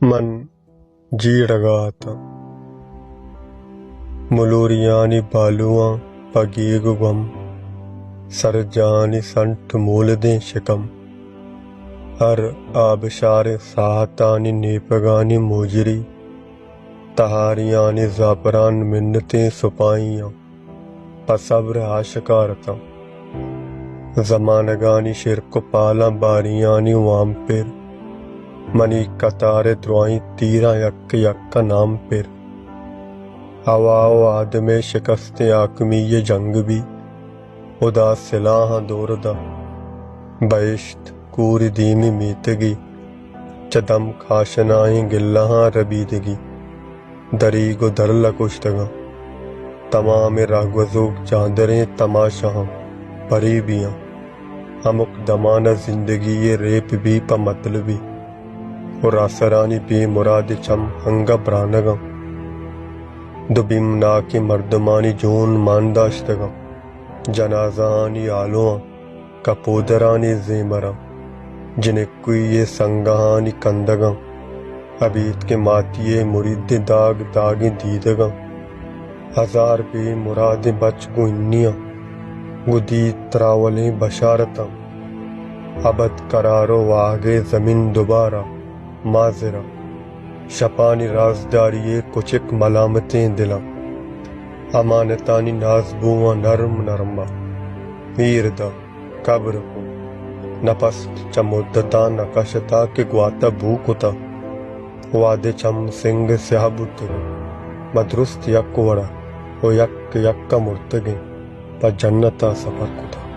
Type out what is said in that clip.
من جیڑگ ءَ اتاں۔ ملوریانی بالواں پہ گیگ ءُ گم، سرجانی سنٹ مولدیں شکم۔ ہر آبشاریں ساہتانی نیپگانی موجری، تہاریانی زعفران منتیں سپاہیاں۔ پہ صبر آشکار اتاں۔ زمانگانی شرک ءُ پالاں باریانی وامپر، منی قطار ءِ درائیں تیراں یک یک ءَ نام پر۔ ہوا ءُ آدم ءِ شکستیں حاکمی ءِ جنگ بی، ہدا سلاہاں دور دا۔ بہشت کوری دیمی میتگی، چہ دمک آشنائیں گلہاں ربیدگی۔ دریگ ءُ درل ءَ کشتگاں۔ تمامیں رہگوزوک چاندریں تماشاہاں پریبیاں۔ ہمک دمان ءَ زندگی ءِ ریپ بی پہ مطلبی ءُ راسرانی بے مراد چم ہنگہ برانگاں۔ دو بیمناکیں مردمانی جون مان داشتگاں۔ جنازہانی آلواں کپودرانی زیمراں، جنکوئی ءِ سنگہانی کندگاں، ابیتکیں ماتی ءِ مریدیں داگ داگیں دیدگاں۔ ہزار بے مرادیں بچ گوں انیاں، گوں دید تراولیں بشارتاں۔ ابد قرار ءُ واہگ ءِ زمین دوبارہ مازراں۔ شپانی رازداری ءِ کچک ملامتیں دلاں۔ امانتانی ناز بوواں نرم نرم ءَ۔ ایر داں، قبر کن۔ نپس چہ مدتاں نہ کشتہ کہ گواتہ بو کتہ۔ وہدے چم سنگ سیاہ بوتگاں، ما درست یک وڑ ءَ ءُ یک یک ءَ مرتگیں، پہ جنت ءَ سفر کتہ۔